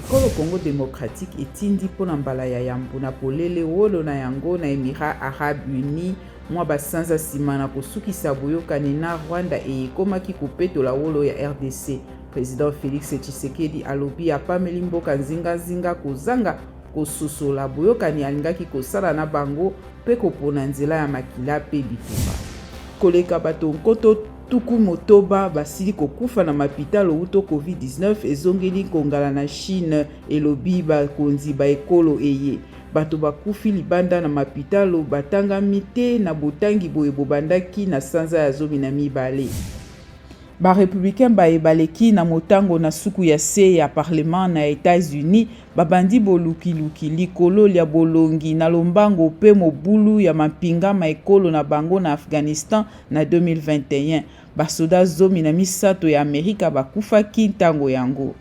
Ekolo Congo democratique etindi mpo na mbala ya yambo na polele wolo na yango na Emirats arabes unis mwa ba sanza nsima na kosukisa boyokani na Rwanda eye ekomaki kopetola wolo ya rdc. President Felix Tshisekedi alobi apameli mboka nzinganzinga kozanga kososola boyokani alingaki kosala na bango mpe kopona nzela ya makila mpe bitumba. Koleka bato 60,000 basili kokufa na mapitalo wuto Covid-19 ezongeli kongala na Chine, elobi bakonzi ba ekolo eye. Bato bakufi libanda na mapitalo batangami te na botangi boye bobandaki na sanza ya 12. Ba republicains baye baleki na motango na suku ya se ya parlement na Etats-Unis babandi bolukiluki likolo lya bolongi na lombango mpe mobulu ya mampinga ma ekolo na bango na Afghanistan na 2021. Basoda 13 ya Amerika bakufaki ntango yango.